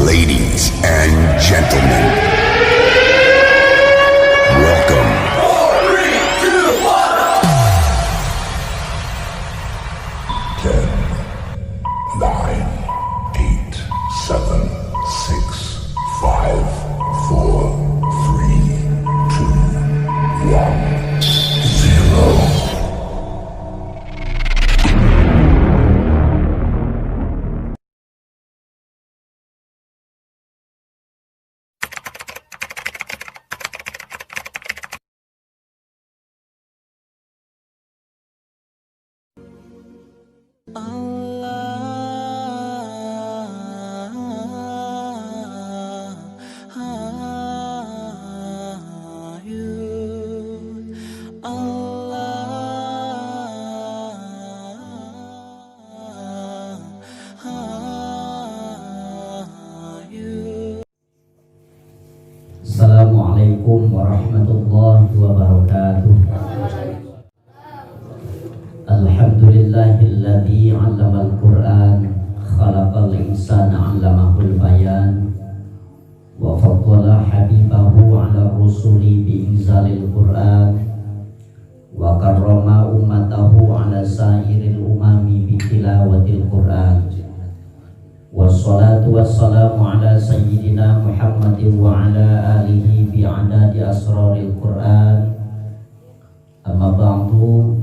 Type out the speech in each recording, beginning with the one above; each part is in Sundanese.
Ladies and gentlemen, welcome. 10, 9, 8, 7, 6, 5, 4, 3, 2, 1, 0. Allah, you, Allah, you. Assalamualaikum warahmatullahi wabarakatuh. Alhamdulillahilladzi 'allamal Qur'an, khalaqal insana 'allamahul bayan, wa faddala habibahu 'ala rusuli bi inzalil Qur'an, wa karrama ummatahu 'ala sairil umami bi tilawatil Qur'an. Wassalatu wassalamu ala sayyidina Muhammadin wa ala alihi bi'adadi asraril Qur'an. Amma ba'du.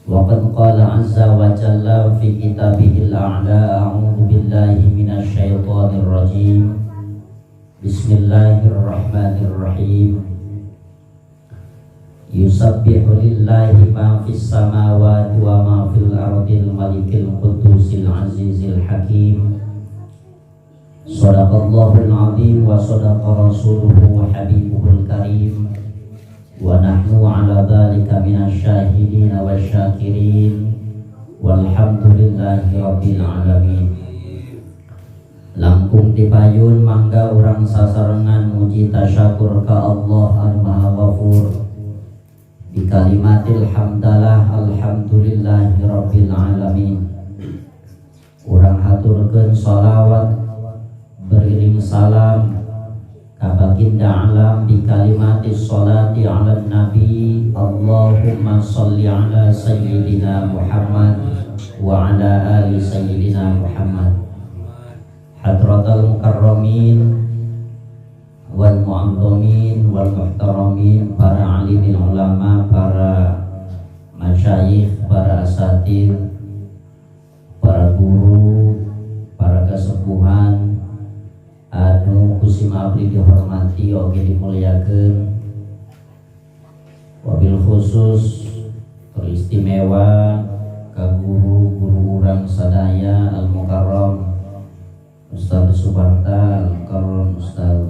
Wa qad qala azza wa jalla fi kitabihil a'la, a'udzu billahi minasy syaithanir rajim. Bismillahirrahmanirrahim. Yusabbihu lillahi ma fis samawati wa ma fil ardil malikil qudusil azizil hakim. Sadaqallahul azim wa sadaqa rasuluhu wa habibuhul karim. Wa nahnu ala dhalika minasy syahidin wa syakirin. Walhamdulillahi rabbil alamin. Langkung tipayun mangga urang sasarengan muji tasyakur ka Allah anu Maha Ghafur. Bi kalimatil hamdalah, alhamdulillahi rabbil alamin. Urang haturkeun shalawat beriring salam ka baginda alam bi kalimatis sholati ala nabi, Allahumma sholli ala sayyidina Muhammad wa ala ali sayyidina Muhammad. Hadratal mukarramin wal mu'azzamin wal muhtaramin, para alimin ulama, para masyayikh, para asatid, para guru, para kesepuhan anu ku sim abdi dihormati oge dimuliakeun, wabil khusus teristimewa ka guru-guru urang sadaya, al mukarram Ustaz Subarta, al mukarram Ustaz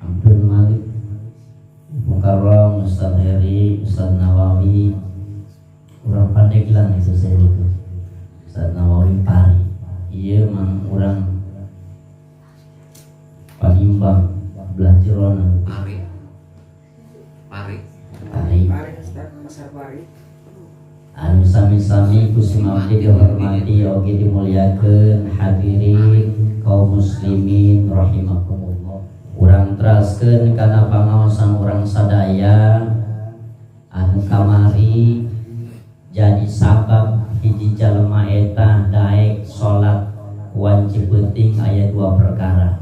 Abdul Malik, Mukarram Ustaz Heri, Ustaz Nawawi, urang Pandeglang itu saya itu Ustaz Nawawi Pari, iya mang urang Panimbang belah jerona. Pari. Pari. Pari. Pari, Ustaz, Pasar Pari. Anu sami-sami ku sim abdi dihormati oge dimuliakeun, hadirin kaum muslimin rahimakumullah. Urang teraskeun kana pangaosan urang sadaya anu kamari, jadi sabab hiji jalma eta daek salat wanci penting aya dua perkara.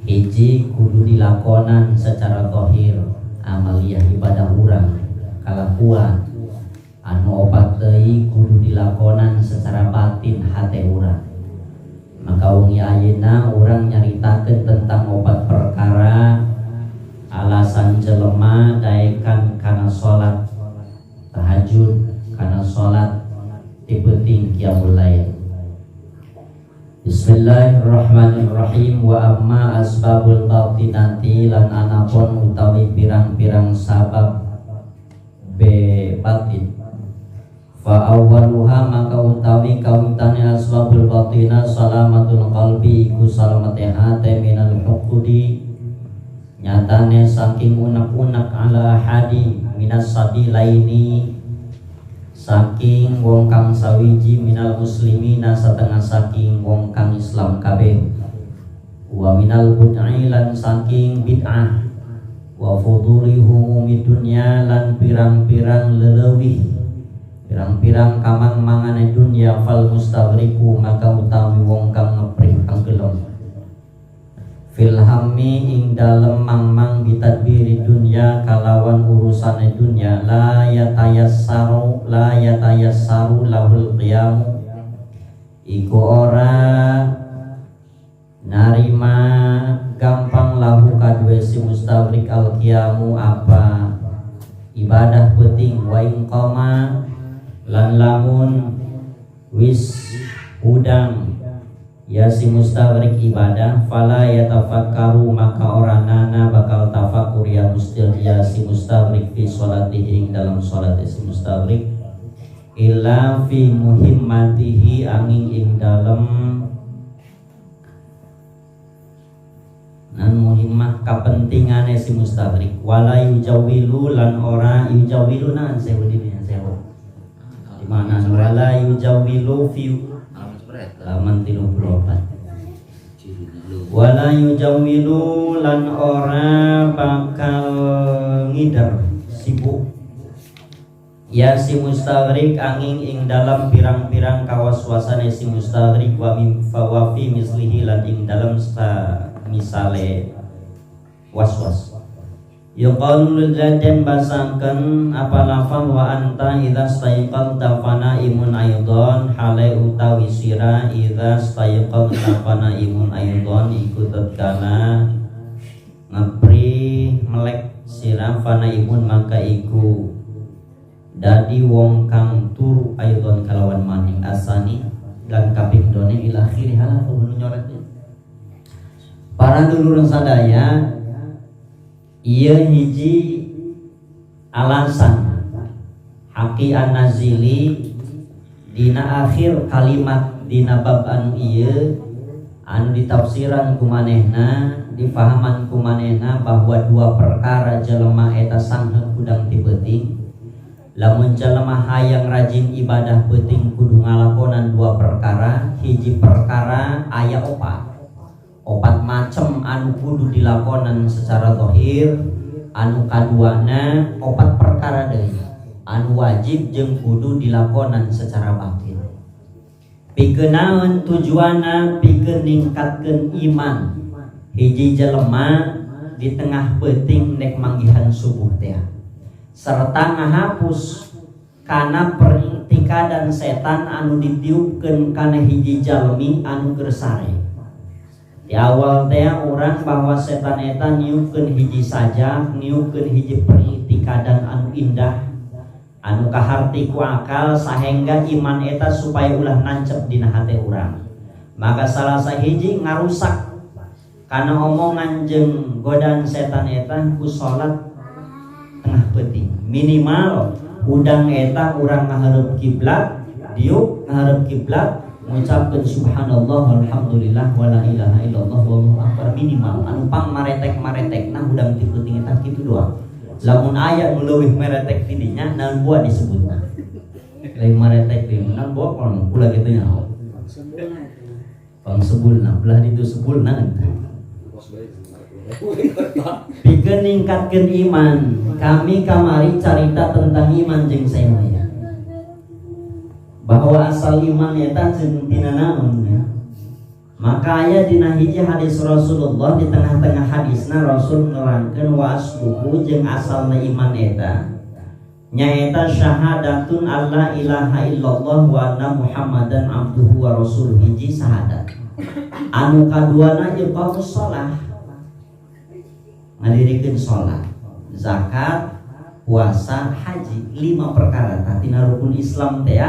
Hiji, kudu dilakonan secara zahir, amaliyah ibadah urang kalakuan. Anu opat deui, kudu dilakonan secara batin hate urang. Maka wengi ayeuna urang nyaritakeun tentang opat perkara alasan jelema daekan kana salat tahajud, kana salat ti peuting qiyamul lail. Bismillahirrahmanirrahim. Wa amma asbabul batinati, lan anapun utawi pirang-pirang sabab be batin, fa awwaluha, maka utawi kawitane asbabul batina, salamatul qalbi, iku salamate hate, minal huqudi, nyatane saking unek-unek, ala ahadi minas sabilaini, saking wong kang sawiji, minal muslimina, satengah saking wong kang minal bid'ah lan saking bid'ah wa fuduli humumi dunya lan pirang-pirang leleuwih pirang-pirang kamang mangane dunya fal mustaghriku maka utawi wong kang ngeprih tenggelam fil hammi ing dalem mangmang bitadbiri dunya kalawan urusane dunya la yatayassaru lahul qiyamu iku ora narima gampang lahu kadue si mustaghriq al qiyamu apa ibadah penting wa in qama lan lamun wis udang ya si mustaghriq ibadah fala yatafakkaru maka ora nana bakal tafakur ya mustil ya si mustaghriq fi sholatihi ing dalam sholat si mustaghriq illa fi muhimmatihi angin ing dalem nan muhimmah kapentingane si mustaghriq wala yujawilu lan ora yujawilu nan sewu di sewu di mana wala yujawilu fi laman 34 wala yujawilu lan ora bakal ngider sibuk ya si mustaghriq angin ing dalam pirang-pirang kawaswasane si mustaghriq wa mim fa fi mislihi lan ing dalam sa misale waswas yuqalu lil basangkan apa lafal wa anta idza stayqanta fanaimun aidon hale utawi sira idza stayqanta fanaimun aidon iku tatkala ngepri melek sira fanaimun maka iku dadi wong kang turu aidon kalawan maning asani dan kaping done ila akhir halah nyoret. Para dulur sadaya ieu hiji alasan Haqi An-Nazili dina akhir kalimat dina bab anu ieu anu ditafsiran ku manehna difahaman ku manehna bahwa dua perkara jelema eta sangheuk hudang ti peuting. Lamun jelema hayang rajin ibadah peuting kudu ngalakonan dua perkara. Hiji perkara aya opat opat macem anu kudu dilakonan secara zahir, anu kaduana opat perkara deui anu wajib jeung kudu dilakonan secara batin. Pikeun naon tujuanna? Pikeun ningkatkeun iman hiji jelema di tengah peuting nek manggihan subuh teh serta ngahapus kana pertikadan setan anu ditiupkeun kana hiji jalmi anu keur sare. Di awal teh orang bahwa setan eta niupkeun hiji sajak, niupkeun hiji pertikadan anu indah, anu kaharti ku akal sahingga iman eta supaya ulah nancep dina hate urang. Maka salah sahiji ngarusak kana omongan jeung godaan setan eta ku salat tengah peuting. Minimal udang eta urang ngahareup kiblat, diuk ngahareup kiblat ngucapkeun subhanallah walhamdulillah wala ilaha illallah wallahu akbar minimal anu pang maretek-maretekna hudang ti peuting eta kitu doang. Lamun aya nu leuwih meretek ti dinya naon buah disebutna. Lain maretek di naon buah kalau kula kitu nya. Pang sebulna belah ditu sebulna. Pikeun ningkatkeun iman. Kami kamari carita tentang iman jeung saya. Bahwa asal iman eta jeung tina naon ya. Maka aya dina hiji hadis Rasulullah di tengah-tengah hadisna Rasul nerangkeun wa asluhu jeung asalna iman eta nyaeta syahadatun alla ilaha illallah wa anna Muhammadan abduhu wa rasuluh hiji syahadat. Anu kaduana iqamus shalah ngadirikeun salat, zakat, puasa, haji, 5 perkara tah tina rukun Islam teh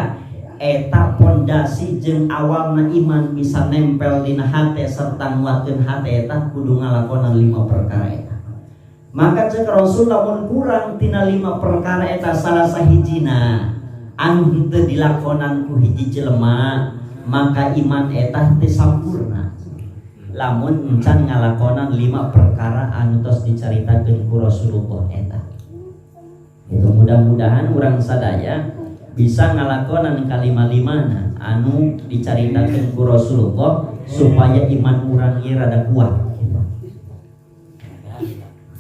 eta pondasi jeung awalna iman bisa nempel dina hate serta nguatkeun hate eta kudu ngalakonan 5 perkara eta. Maka cek Rasul lamun kurang tina 5 perkara eta salah sahijina anu henteu dilakonan ku hiji jelema maka iman eta teu sampurna. Lamun encan ngalakonan 5 perkara anu tos dicaritakeun ku Rasulullah eta. Itu mudah-mudahan urang sadaya bisa ngalakonan kalima-limana anu dicaritakeun ku Rasulullah supaya iman urang ieu rada kuat.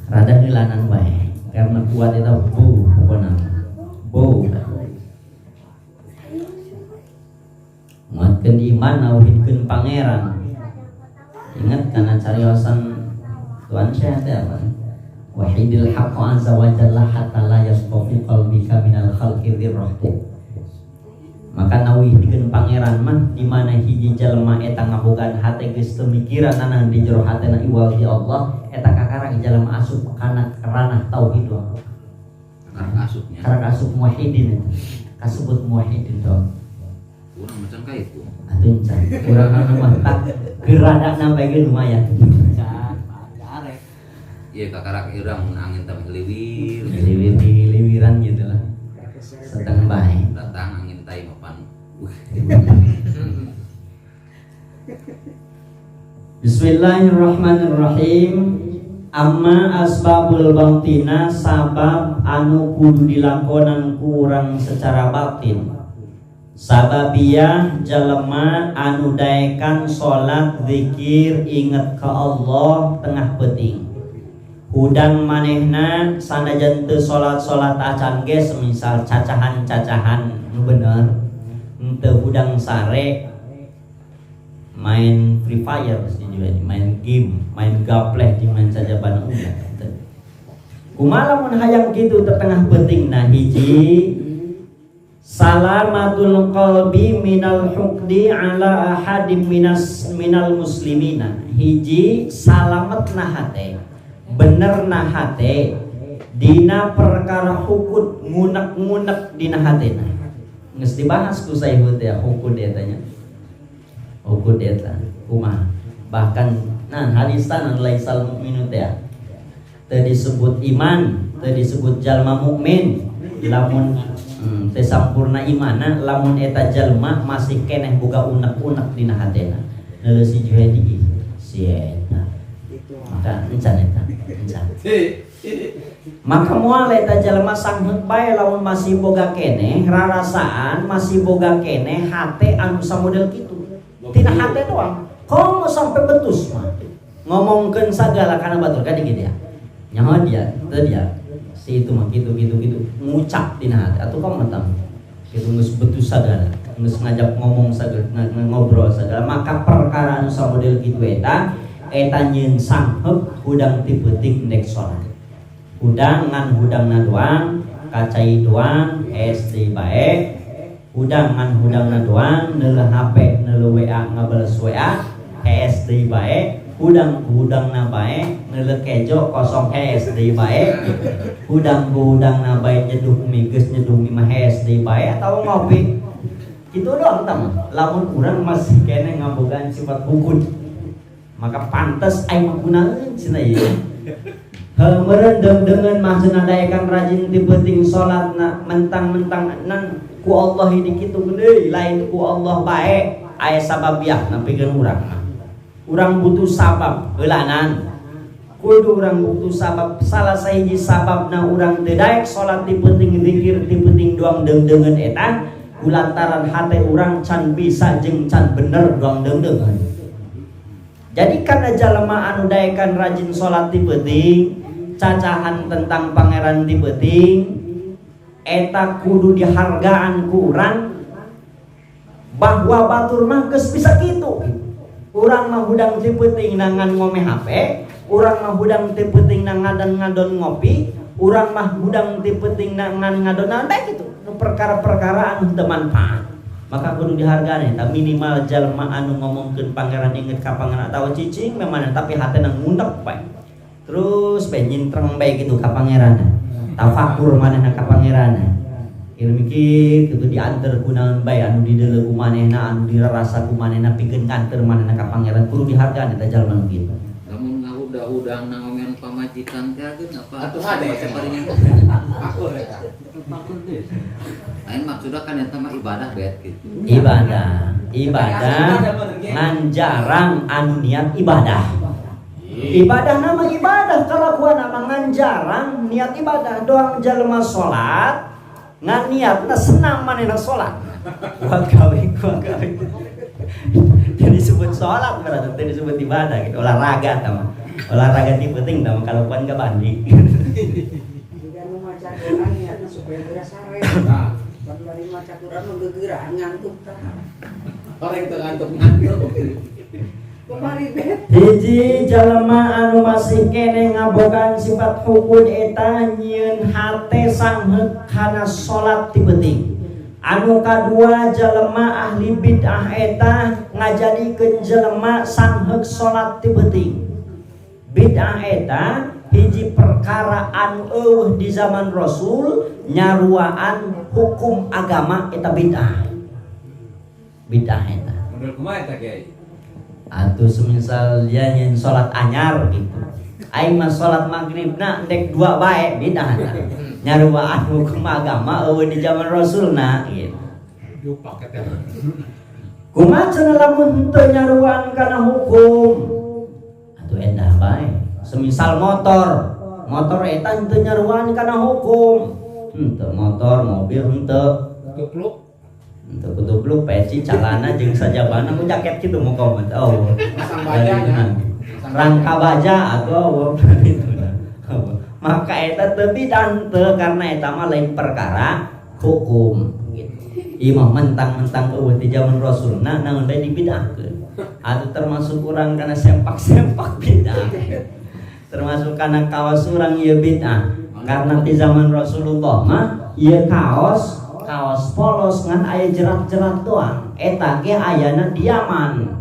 Rada heulanan bae karena kuat eta bu pokona. Bu. Nguatkeun iman nauhidkeun pangeran. Ingat kana cariosan Tuan Syekh teh apa? Wahidil haqqa azza wa jalla hatta la yasqa fi qalbika minal khalqi dzirrah. Maka nauhidkeun pangeran mah di mana hiji jalma eta ngabogaan hate geus teu mikiran nanaon di jero hatena iwal di Allah eta kakarang jalma asup kana ranah tauhid wae. Kakarang asupnya. Kakarang asup muwahhidin eta. Kasebut muwahhidin doang. Urang macam ka itu. Atuh encan. Urang mah tak geradakna bae ge lumayan. Encan, arek. Iya kakarak urang mun angin teh liwir. Liwir-liwiran gitu lah. Setengah bae. Datang angin tai mapan. Bismillahirrahmanirrahim. Amma asbabul batina sabab anu kudu dilakonan kurang secara batin. Sababiyah jelema anu daekan salat zikir inget ke Allah tengah peuting. Hudang manehna sanajan teu salat-salat acan ge semisal cacahan-cacahan nu bener. Henteu hudang sare main Free Fire pasti juga main game, main gapleh jeung main sajabana ulah. Kumaha lamun hayang kitu teu tengah peuting nah hiji salamatul qalbi minal hukdi ala ahadim minal muslimina. Hiji salamet na hate, bener na hate dina perkara hukud ngunek-ngunek dina hatena. Geus dibahas ku Saihut ya hukud eta nya. Hukud eta kumaha? Bahkan nah hadisan laisal mukminu teh teu disebut iman, teu disebut jalma mukmin lamun teu sampurna imana lamun eta jalma masih keneh boga unek-unek dina hatena. Leuleuh si Juhedi si eta. Maka encan eta, encan. Maka moal eta jalma sangheut bae lamun masih boga keneh rarasaan, masih boga keneh hate anu samodel kitu. Tina hate doang. Komo sampai betus mah. Ngomongkeun sagala kana batur kan gitu ya. Nyaho dia, teu dia. Si itu mah gitu gitu gitu ngucap dina hate atuh komo tam. Kitu geus betus sagala, geus ngajak ngomong sagala, ngobrol sagala, maka perkara anu samodel kitu eta eta nyieun sangheuk hudang ti peuting nek salat. Hudang ngan hudangna doang, kacai doang, SD bae. Hudang ngan hudangna doang, neuleuh HP, neuleuh WA, ngabales WA, SD bae. Hudang hudangna bae, neuleuh kejo kosong SD bae. Hudang hudangna bae nyeduh mie geus nyeduh mie mah SD bae atawa ngopi. Kitu doang tah. Lamun urang masih keneh ngabogaan sifat hukud, maka pantes aing mah kunaon cenah ieu. Heuh meureun deung-deungeun mah cenah daekan rajin ti peuting salatna mentang-mentang nang ku Allah ini kitu deui lain ku Allah bae aya sababiah nepikeun urang mah. Urang butuh sabab heulanan. Kudu urang butuh sabab, salah sahiji sababna urang teu daek salat ti peuting zikir ti peuting doang deung-deungeun eta kulantaran hate urang can bisa jeung can bener doang deung-deungeun. Jadi karena jalma anu daekan rajin salat ti peuting, cacahan tentang pangeran ti peuting, eta kudu dihargaan ku urang bahwa batur mah geus bisa kitu. Urang mah hudang ti peuting nangan ngome HP, urang mah hudang ti peuting nangan ngadon ngopi, urang mah hudang ti peuting nangan ngadon naon bae kitu. Nu perkara-perkara anu teu manfaat. Maka kudu dihargaan eta minimal jalma anu ngomongkeun pangeran inget ka pangeran atawa cicing memang tapi hatena ngunek bae. Terus bae nyintreng bae kitu ka pangeran. Tafakur manehna ka pangeran. Ieu mikir kitu dianter kunaon bae anu dideuleu ku manehna anu dirarasa ku manehna pikeun nganter manehna ka pangeran kudu dihargaan eta jalma nu kitu. Lamun ngahudah-hudang nangomen pamajikan teh ageun apa? Atuh hade. Bahasa palingan. Akur eta. Lain maksudna kan eta mah ibadah bet gitu. Ibadah, ibadah ngan jarang anu niat ibadah. Ibadah nama ibadah kalakuan nama ngan jarang niat ibadah doang jalma salat ngan niatna senam manehna salat. Gua gawe, gua gawe. Jadi disebut salat berarti teu disebut ibadah gitu, olahraga tah mah. Olahraga ti penting dah kalakuan ka bandi. Jika nu maca Quran niatna supaya geura sare. Nah, Pan bari maca Quran mah geugeuran ngantuk tah. Orang teu ngantuk-ngantuk. Kamari bet. Hiji jalma anu masih keneh ngabogaan sifat huqud eta nyieun hate sangheuk kana salat ti peuting. Anu kadua, jalma ahli bid'ah eta ngajadikeun jelema sangheuk salat ti peuting. Bid'ah eta hiji perkara anu euweuh di zaman Rasul, nyaruaan hukum agama eta bid'ah. Bid'ah eta. Model kumaha eta, Kiai? Atau semisal dia nyen salat anyar gitu. Aing mah salat maghribna ndek dua bae, bid'ah eta. Nyaruaan hukum agama euweuh di zaman Rasulna gitu. Jupak eta. Kumaha cenah lamun henteu nyaruaan kana hukum? Atuh endah bae. Semisal motor, motor eta henteu nyaruaan kana hukum. Henteu motor, mobil henteu. Kupluk. Henteu kutupluk, peci, calana jeung sajabana ku jaket kitu mau komen. Oh. Masang baja nya. Rangka baja atau itu. Maka eta teu bidah henteu, karena eta mah lain perkara hukum gitu. Ieu mah mentang-mentang euweuh di zaman Rasulna, naon bae dibidahkeun. Atau termasuk urang kana sempak-sempak bidah. Termasuk kana kaos urang ieu bid'ah. Karena di zaman Rasulullah mah ieu kaos kaos polos ngan aya jerat-jerat doang. Eta ge ayana diaman.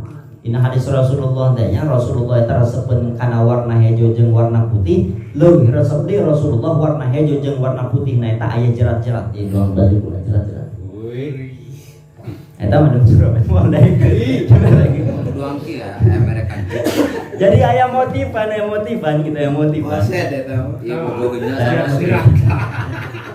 Dina hadis Rasulullah teh nya, Rasulullah eta resepeun kana warna hejo jeung warna putih, leuwih resep deui Rasulullah warna hejo jeung warna putih na eta aya jerat-jerat di doang baju kula jerat-jerat. Wih. Eta mah dong surah moal daekeun. Doang ki ya, mereka. Jadi aya motifan gitu ya, motifan. Buset eta. Iya, bogohnya sama sih.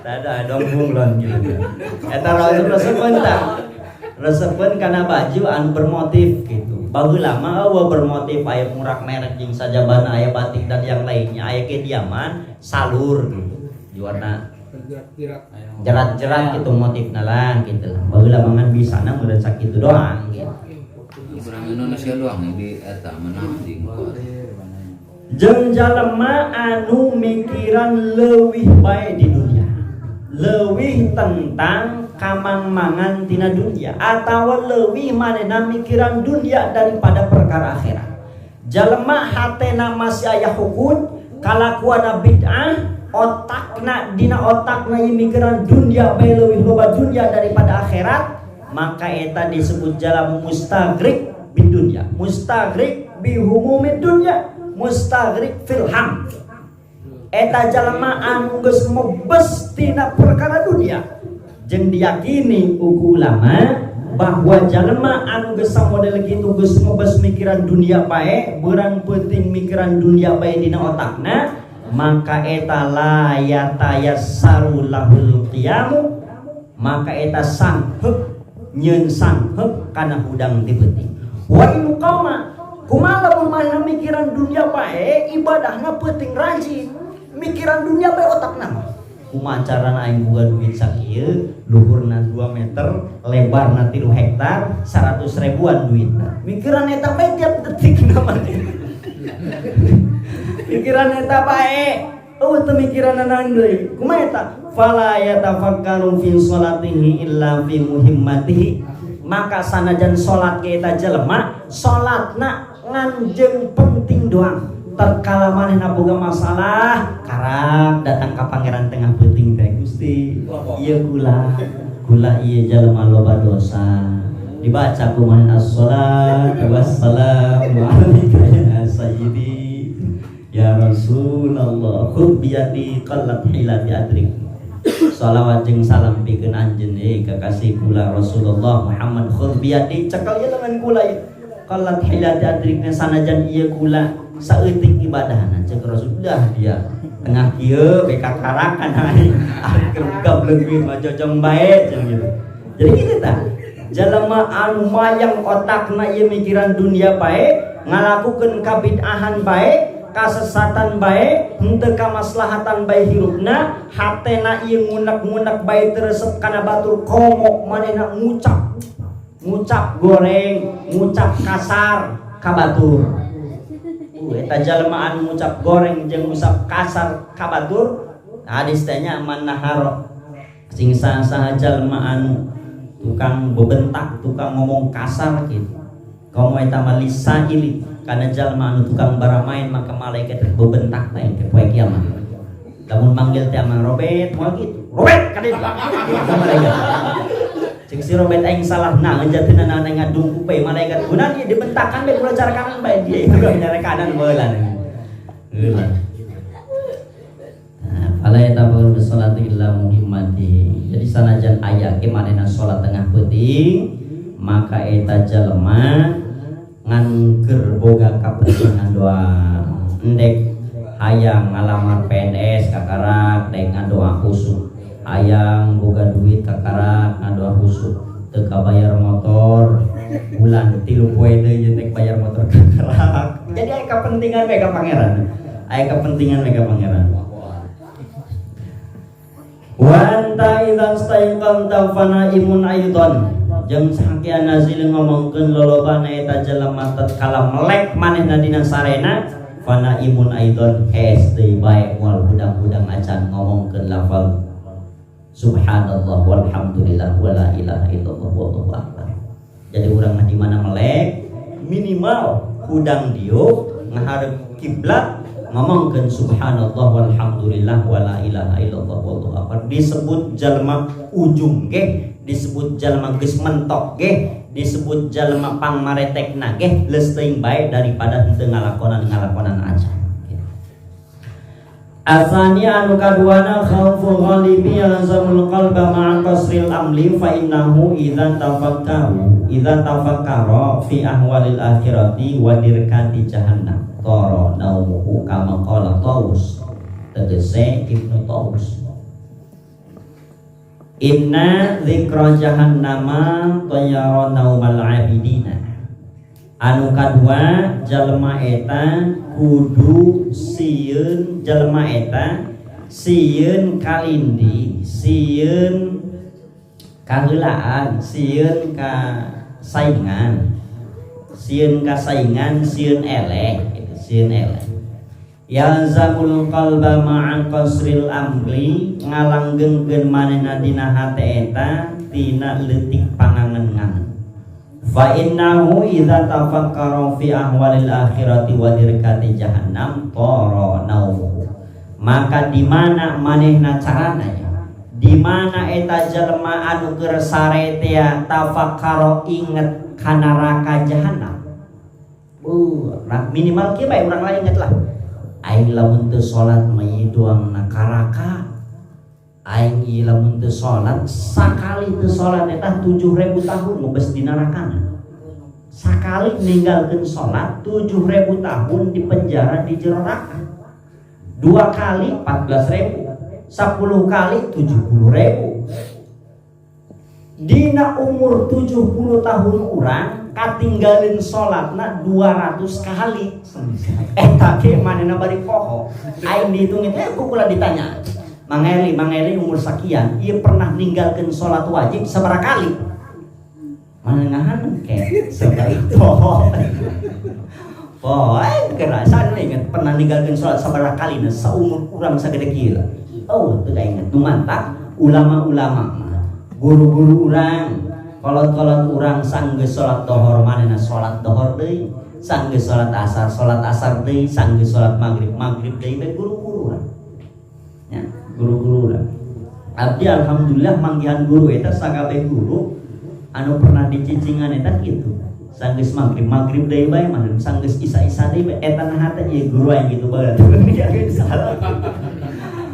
Ada dong bunglon gitu. Eta Rasul resepeun tah. Resepeun kana baju anu bermotif gitu. Baheula mah euweuh bermotif, aya murak merek jeung sajabana, aya batik dan yang lainnya, aya ke diaman salur gitu. Di warna jerat-jerat gitu motifna lah gitu lah. Baheula mah ngan bisana meureun sakitu doang gitu. Kurang Indonesia doang di eta menang di. Jeung jalema anu mikiran leuwih bae di dunia, leuwih tentang kamang-mangan tina dunia, atau leuwih manehna mikiran dunia daripada perkara akhirat. Jalema hatena masih aya huqud, kalakuana bid'ah, otakna dina otakna ieu mikiran dunia bae, leuwih loba dunia daripada akhirat, maka eta disebut jalma mustaghriq bid dunya, mustaghriq bi humumid dunya, mustaghriq fil ham. Eta jalma anu geus mebes tina perkara dunia. Jeung diyakini uku ulama bahwa jalma anu geus model kitu, geus mebes mikiran dunia bae, beurang peuting mikiran dunia bae dina otakna, maka eta la yatayassaru lahul qiyamu, maka eta sangheuk nyeun sangheuk kana hudang ti peuting. Wa in qama, kumaha lamun manehna mikiran dunia bae, ibadahna peuting rajin, mikiran dunia bae otakna mah. Kumaha carana aing boga duit sakieu, luhurna 2 meter, lebarna 3 hektar, 100 ribuan duitna. Mikiran eta bae tiap detik mah. Pikiran eta bae. Oh, teu mikiran naon deui. Kumaha eta? Fala yatafakkaru fi sholatihi illa fi muhimmatihi. Maka sanajan salat ke eta jelema, salatna ngan jeung penting doang. Terkala manehna boga masalah, karak datang ka pangeran tengah peuting teh, "Gusti, ieu kula, kula ieu jelema loba dosa." Dibaca ku manehna, "Assalatu wassalamu alaika ya sayyidi ya Rasulullah, khudh biyadi qallat hilati adrik." Salawat jeung salam pikeun anjeun kekasih kula Rasulullah Muhammad, khudh biyadi, cekel ieu lengan kula ieu. Qallat hilati adrikna, sanajan ieu kula saeutik ibadahna. Cek Rasulullah, dia tengah kieu be kakarakan aing keur gablek duit mah jojong bae cenah gitu. Jadi kitu tah. Jalema anu mayang otakna ieu mikiran dunia bae, ngalakukeun kabid'ahan bae, kasesatan bae, henteu kamaslahatan bae hirupna, hatena ieu ngunek-ngunek bae, teu resep kana batur, komo manehna ngucap ngucap goreng, ngucap kasar ka batur. Eta jalma anu ngucap goreng jeung ngusap kasar ka batur, hadis teh nya man naharo sing saha jalma anu tukang bebentak, tukang ngomong kasar gitu. Komo eta mah lisaili kana jalma anu tukang baramain, maka malaikat bebentak teh ke poe kiamat. Lamun manggil teh Mang Robert moal gitu. Robert ka ditu. Malaikat. Cek si Robert aing salah naon jatuna naon aing ngadungkup bae malaikat. Guna dia dibentakan bae kula cara kanan bae dia itu cara kanan baheula. Heula. Nah, fala yatafakkar bi sholati illa muhimmati. Jadi sanajan aya ke manehna salat tengah peuting, maka eta jelema ngan keur boga kapentingan doang. Endek hayang ngalamar PNS kakarak dek ngadoa khusyuk. Hayang boga duit kakarak ngadoa khusyuk. Teu kabayar motor bulan 3 poe deui jeung dek bayar motor kakarak. Jadi aya kapentingan bae ka pangeran. Aya kepentingan bae ka pangeran. Wa anta idza staiqanta fanaimun aidan. Jeung sakian nazil ngomongkeun lolobana eta jelema tatkala melek manehna dina sarena fanaimun aidan hees deui bae moal hudang-hudang acan ngomongkeun lafal subhanallah walhamdulillah wala ilaha illallah wallahu akbar. Jadi urang mah di mana melek minimal hudang diuk ngaharep kiblat ngomongkeun subhanallah walhamdulillah wala ilaha illallah wallahu akbar. Disebut jalma ujung ge, disebut jalma geus mentok ge, disebut jalma pangmaretekna ge, leus teuing bae daripada henteu ngalakonan-ngalakonan acan. Asani anu kaduana khaufu ghalibi yalzamul qalba ma'a qasril amli fa innahu idza tafakkaru idza tafakkara fi ahwalil akhirati wa dirkati jahannam tara naumuhu kama qala Tawus, tegese Ibnu Tawus, inna dzikra jahannama tayyara naumal abidina. Anu kadua jalma eta kudu sieun, jalma eta sieun kalindi, sieun kaheulaan, sieun kasaingan, sieun kasaingan, sieun eleh gitu, sieun eleh. Yalzamul qalba ma'a qasril amri ngalanggengkeun manehna dina hate eta tina leutik pangangen-ngangen. Fa innahu idza tafakkara fi ahwalil akhirati wa dirkati jahannam tara naumuhu. Maka di mana manehna carana ya? Di mana eta jelema anu keur sare teh tafakkara inget ka neraka jahannam. Minimal kieu bae urang lain inget lah. Aing lamun teu salat mah ieu doangna karaka. Aing ieu lamun teu salat, sakali teu salat eta 7000 tahun ngebes di nerakana. Sakali ninggalkeun salat 7000 tahun di penjara di jero neraka. 2 kali 14.000, 10 kali 70.000. Dina umur 70 tahun urang katinggalin salatna 200 kali. Eta ge manehna bari poho. Aing dihitung itu ku kula ditanya. Mang Eli, Mang Eli umur sekian, ieu pernah ninggalkeun salat wajib sabaraha kali? Mana ngahan ke sabaraha poho. Poho, aing kerasa inget pernah ninggalkeun salat sabaraha kali na saumur urang sagede kieu. Oh, teu inget. Nu mantak ulama-ulama mah, guru-guru urang, kolot-kolot urang sanggeus salat dohor manehna salat dohor deui, sanggeus salat asar salat asar deui, sanggeus salat maghrib maghrib deui bae guru-guru urang. Ya, guru-guru urang. Abdi alhamdulillah manggihan guru eta sakabeh guru anu pernah dicicingan eta kitu. Sanggeus maghrib maghrib deui bae mah, sanggeus isa-isa deui bae eta nah teh ieu guru aing gitu bae. Salah.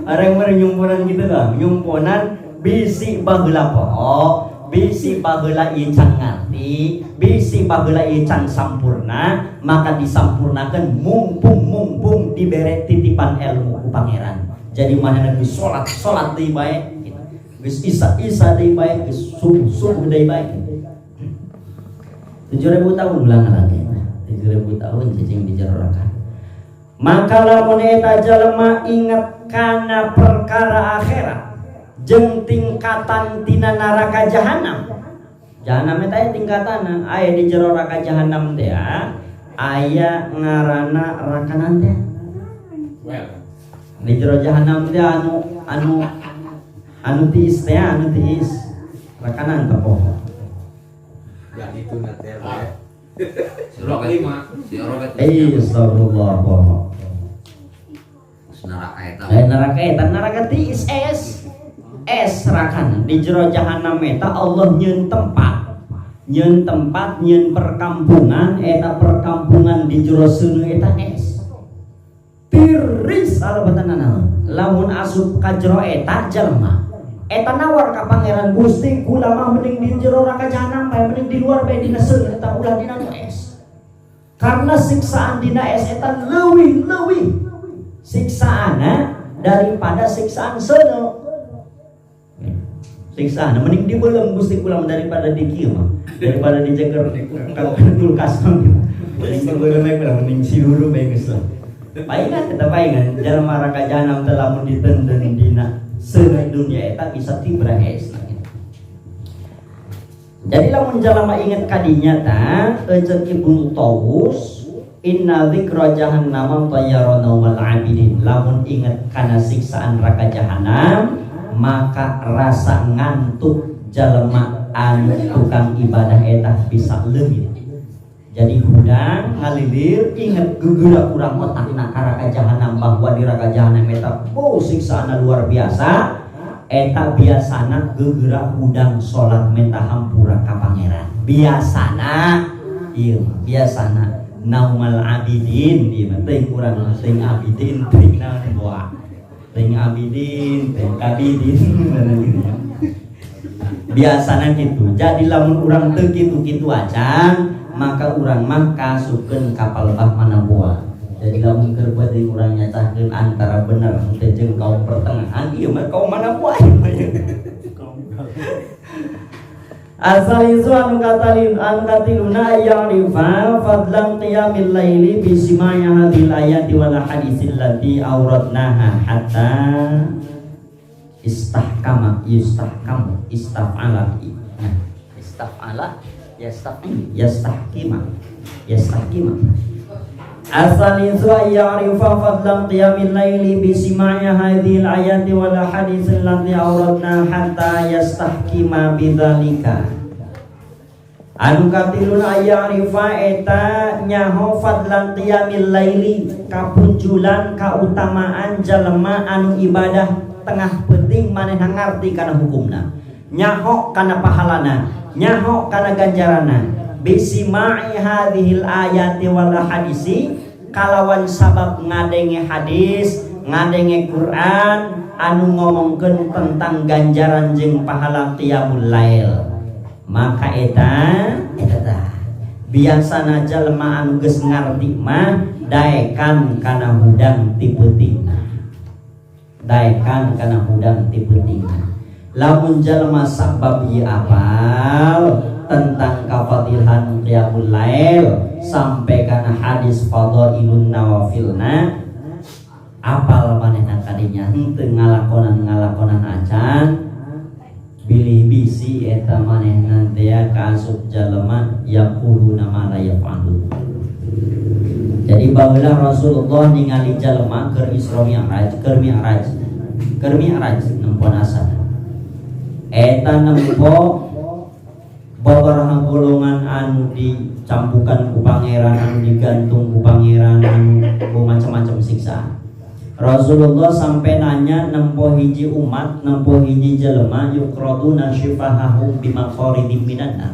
Areng mah nyumpunan gitu lah, nyumpunan bisi baheula poho, bisi baheula ieu can ngarti, bisi baheula ieu can sampurna, maka disampurnakeun mumpung-mumpung dibere titipan ilmu ku pangeran. Jadi manehna geus salat, salat deui bae gitu. Geus isa-isa deui bae, geus subuh-subuh deui bae. 7000 tahun ulang lagi. 7000 tahun cicing di jero neraka. Maka lamun eta jelema inget kana perkara akhirat jeung tingkatan tina neraka jahanam. Jahanam eta aya tingkatanna, aya di jero neraka jahanam teh ya. Aya ngaranna rakanan teh. Well. Di jero jahanam teh anu anu anu tiis teh, anu tiis. Rakanan teh poho. Ya itu nanti ya. Si Robert Lima. Si Robert. Eh, astagfirullah poho. Neraka eta. Eh, neraka eta neraka tiis es. Es rakanan di jero jahanam eta Allah nyeun tempat. Nyeun tempat, nyeun perkampungan, eta perkampungan di jero seuneu eta es. Tiris alebatan naon. Lamun asup ka jero eta jelema. Eta nawar ka pangeran Gusti kula mah mending di jero neraka jahanam bae, mending di luar bae dina seuneu eta ulah dina nu es. Karena siksaan dina es eta leuwih-leuwih siksaana daripada siksaan seuneu. Siksaan mending dibelem Gusti kula daripada di kieu mah, daripada dijeger ka kulkas mah. Mending dibelem bae kula, mending siluru bae geus lah. Paingan eta paingan jelema neraka jahanam teh lamun ditenden dina seuneu dunia eta bisa tibra es. Jadi lamun jalma inget kadinya ta eceuk Ibnu Tawus inna dzikra jahannam tayyara naumal abidin. Lamun inget kana siksaan neraka jahanam maka rasa ngantuk jalma anu tukang ibadah eta bisa leungit. Jadi hudang ngalilir inget gegeura kurang otakna ka neraka jahanam bahwa di neraka jahanam eta oh siksaana luar biasa. Eta biasana gegeura hudang salat minta hampura ka pangeran. Biasana ieu mah biasana naumal abidin ieu mah teuing urang teuing abidin teuing naon boa. Teuing abidin teuing kabidin biasana gitu. Jadi lamun urang teu kitu-kitu acan maka urang mah kasupkeun ka palebah mana boa. Jadi lamun keur beuting urang nyacahkeun antara bener teh jeung kaum pertengahan ieu mah kaum mana boa ieu mah. Asal isu anu katalin anu katiluna ya'rifa fadlan qiyamil laili bi sima'i hadhil ayati wal hadisil lati awradnaha hatta istahkama yustahkamu istaf'ala. Nah, istaf'ala yastaqim yastahkima yastahkima. Asal isu ya'rifa fadlan qiyamil laili bi sima'i hadhil ayati wal hadisil lati awradna hatta yastahkima bidzalika. Anu katilun ya'rifa eta nyaho fadlan qiyamil laili kapunjulan kautamaan jalema anu ibadah tengah penting manehna ngarti kana hukumna, nyaho kana pahalana, nyaho kana ganjarana. Bisima'i hadhil ayati wal hadisi kalawan sabab ngadenge hadis, ngadenge Quran anu ngomongkeun tentang ganjaran jeung pahala qiyamul lail. Maka eta eta tah biasana jalma anu geus ngarti mah daekan kana hudang ti peutingna. Daekan kana hudang ti peutingna. Lamun jalma sabab ieu apal tentang kafadilan qiyamul lail sampai kana hadis fadailun nawafilna apal manehna kadinya henteu ngalakonan-ngalakonan acan bilih bisi eta manehna teh kaasup jalema yaquluna ma la yaf'alun. Jadi baheula Rasulullah ningali jalema keur Isra Mi'raj, keur Mi'raj, keur Mi'raj nempo asana. Eta nempo babaraha golongan anu dicambukan ku pangeran, anu digantung ku pangeran, anu ku macam-macam siksaan. Rasulullah sampai nanya nempo hiji umat, nempo hiji jelema yuqraduna syifahahum bimaqaridin minan nar.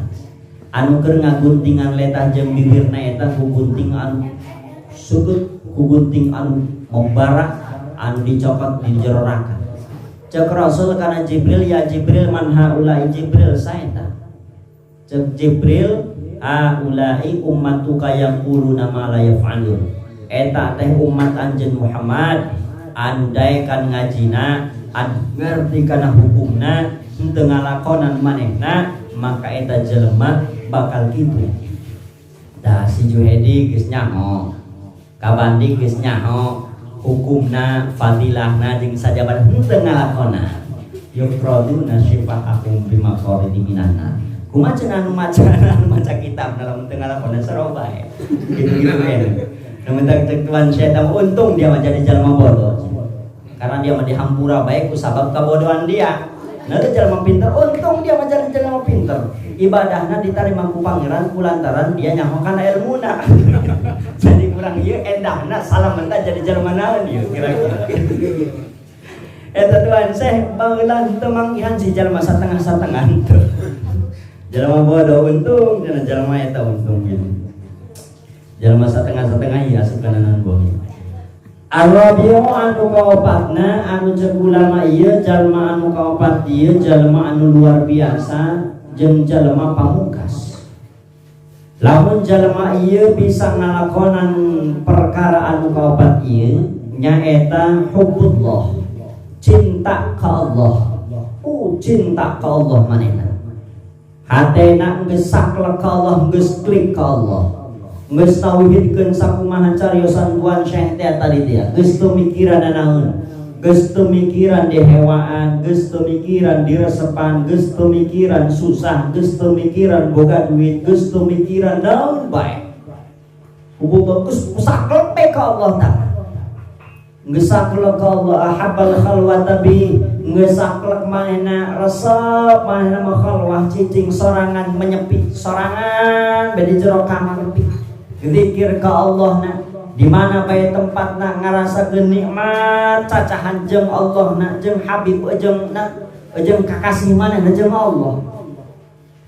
Anu keur ngaguntingan letah jeung bibirna eta ku gunting anu sugut, ku gunting anu membara, anu dicokot di jero neraka. Cek Rasul kana Jibril, ya Jibril man haula'i Jibril saeta. Cek Jibril haula'i ummatuka yaquluna ma la yaf'alun. Eta teh umat anjeun Muhammad anu daekan ngajina, anu ngerti kana hukumna, henteu ngalakonan manehna, maka eta jelema bakal kitu. Tah si Juhedi geus nyaho, Kabandi geus nyaho hukumna, fadilahna jeung sajaban henteu ngalakonan. Yuqraduna syifahahum bimaqaridi minan nar. Kumaha cenah anu maca kitab dalam teu ngalakonan sarua bae. Gitu-gitu kan. Namun cek tuan syaitan untung dia mah jadi jalma bodoh. Karena dia mah dihampura bae ku sabab kabodohan dia. Nah, itu jalma pinter, untung dia mah jadi jalma pinter. Ibadahna diterima ku pangeran kulantaran dia nyaho kana ilmuna. Jadi kurang ieu endahna salah mentah jadi jalma naon ieu kira-kira. Eta tuan Syekh baheula teu manggihan si jalma satengah-satengah teu. Jalma bodoh untung, cenah jalma eta untung gitu. Jalma satengah-satengah ieu asup kana naon bohong. Ar-rabi'u anu kaopatna anu cek ulama ieu jalma anu kaopat ieu jalma anu luar biasa jeung jalma pamungkas. Lamun jalma ieu bisa ngalakonan perkara anu kaopat ieu nyaeta hubbullah, cinta ka Allah. Cinta ka Allah manehna. Hatena geus saklek ka Allah, geus klik ka Allah. Geus tauhidkeun sakumaha cariosan tuan Syekh teh tadi teh, geus teu mikiran naon, geus teu mikiran dihewaan, geus teu mikiran diresepan, geus teu mikiran susah, geus teu mikiran boga duit, geus teu mikiran naon bae. Hubung geus saklek ka Allah tah. Geus saklek ka Allah, ahabbal khalwata bi, geus saklek manehna, resep manehna mah khalwah cicing sorangan, menyepi sorangan bedi jero kamar pi. Zikir ka Allah na di mana bae tempatna ngarasakeun nikmat cacahan jeung Allah na, jeung Habib, jeung na, jeung kakasih manehna jeung Allah.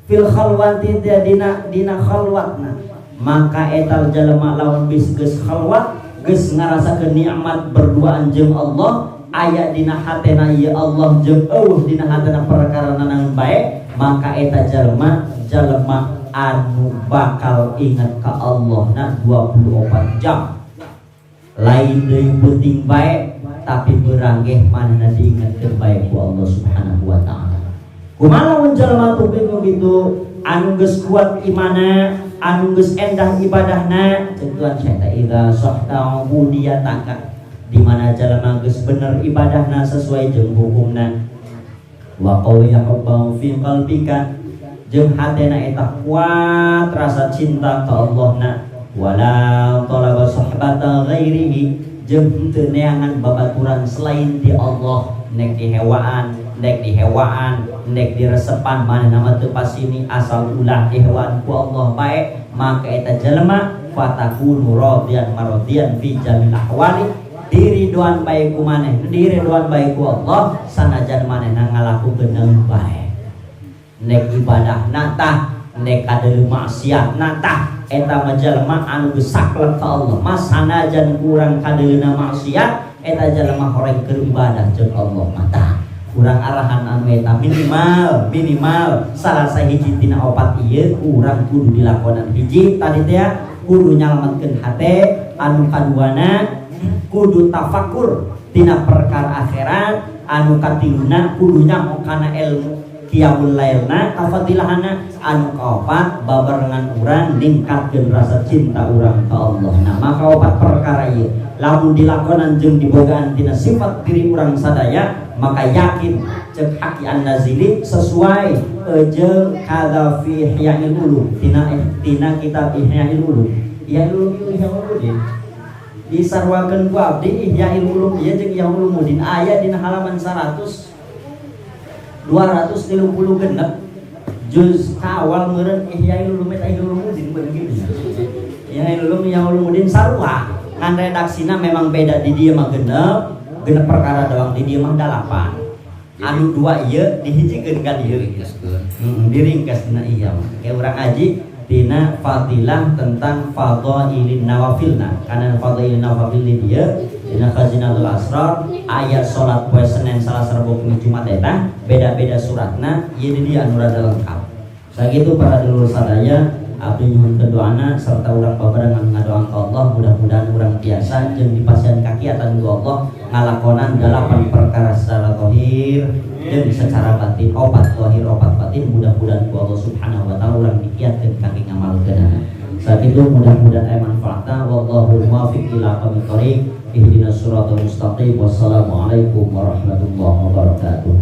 Fil khalwati teh dina dina khalwatna, maka etal jalma lawan bis geus khalwat, geus ngarasakeun nikmat berduaan jeung Allah, aya dina hatena ieu Allah jeung eueuh dina hatena perkara naon bae, maka eta jalma jalma anu bakal ingat ka Allah na 24 jam, lain deui penting bae tapi beurang ge manehna diingatkeun bae ku Allah Subhanahu wa taala. Kumaha lamun jalma teu gitu anu geus kuat imana, anu geus endah ibadahna? Cek tuan saya, idza sahta ubudiyataka, di mana jalma geus bener ibadahna sesuai jeung hukumna, wa qawiya hubbahu fi qalbika, jeung hatena eta kuat rasa cinta ka Allah na, wala talaba sohbata ghairihi, jeung teu neangan babaturan selain di Allah, nek dihewaan, nek dihewaan, nek diresepan, manehna mah teu pasini asal ulah dihewaan ku Allah bae, maka eta jelema fatakunu radiyan maradiyan fi jamil ahwali, diridoan bae ku maneh, diridoan bae ku Allah sanajan manehna ngalakukeun naon bae, nek ibadah tah, nek kadeuleu maksiat tah, eta mah jalma anu geus saklek ka Allah mah sanajan kurang kadeuleuna maksiat, eta jalma horeng keur ibadah jeung Allah mah. Tah, kurang arahan anu eta minimal minimal salah sahiji tina opat ieu kurang kudu dilakonan. Hiji tadi teh kudu nyalametkeun hate, anu kaduana kudu tafakur tina perkara akhirat, anu katiluna kudu nyaho kana ilmu qiyamul lailna kafadilahana, anu kaopat babarengan urang ningkatkeun rasa cinta urang ka Allah. Nah, maka opat perkara ieu lamun dilakonan jeung dibogaan tina sifat diri urang sadaya, maka yakin cek Haki An-Nazili sesuai jeung kada fi Ihya'il Ulum, tina tina kitab Ihya'il Ulum. Ihya'il Ulum ieu Ihya Ulumuddin disarwakeun ku abdi. Ihya'il Ulum ieu jeung Ihya Ulumuddin aya dina halaman 100 236 juz kawal meureun. Ihya Ulum eta Ihya Ulumuddin bener gitu ya. Ihya Ulum, Ihya Ulumuddin sarua ngan redaksina memang beda. Di dieu mah genep genep perkara doang, di dieu mah dalapan, anu dua ieu dihijikeun ka dieu. Ringkaskeun. Heeh, diringkas dina iya mah. Kayak urang ngaji dina fadilah tentang fadailin nawafilna, karena fadailin nawafil di dieu dina Khazinatul Asrar ayat salat poe Senin, Salasa, Rabu, Kamis, Jumat eta beda-beda suratna ieu di dieu anu rada lengkap. Sakitu para dulur sadaya, abdi nyuhunkeun doana serta urang babarengan ngadoa ka Allah, mudah-mudahan urang biasa jeung dipasihan kakiatan ku Allah ngalakonan dalapan perkara secara zahir jeung secara batin, opat zahir opat batin. Mudah-mudahan ku Allah Subhanahu wa taala urang dikiatkeun kangge ngamalkeunana. Sakitu, mudah-mudahan aya manfaatna. Wallahu muwaffiq ila aqwamit thoriq, ihdinas siratal mustaqim. Wassalamualaikum warahmatullahi wabarakatuh.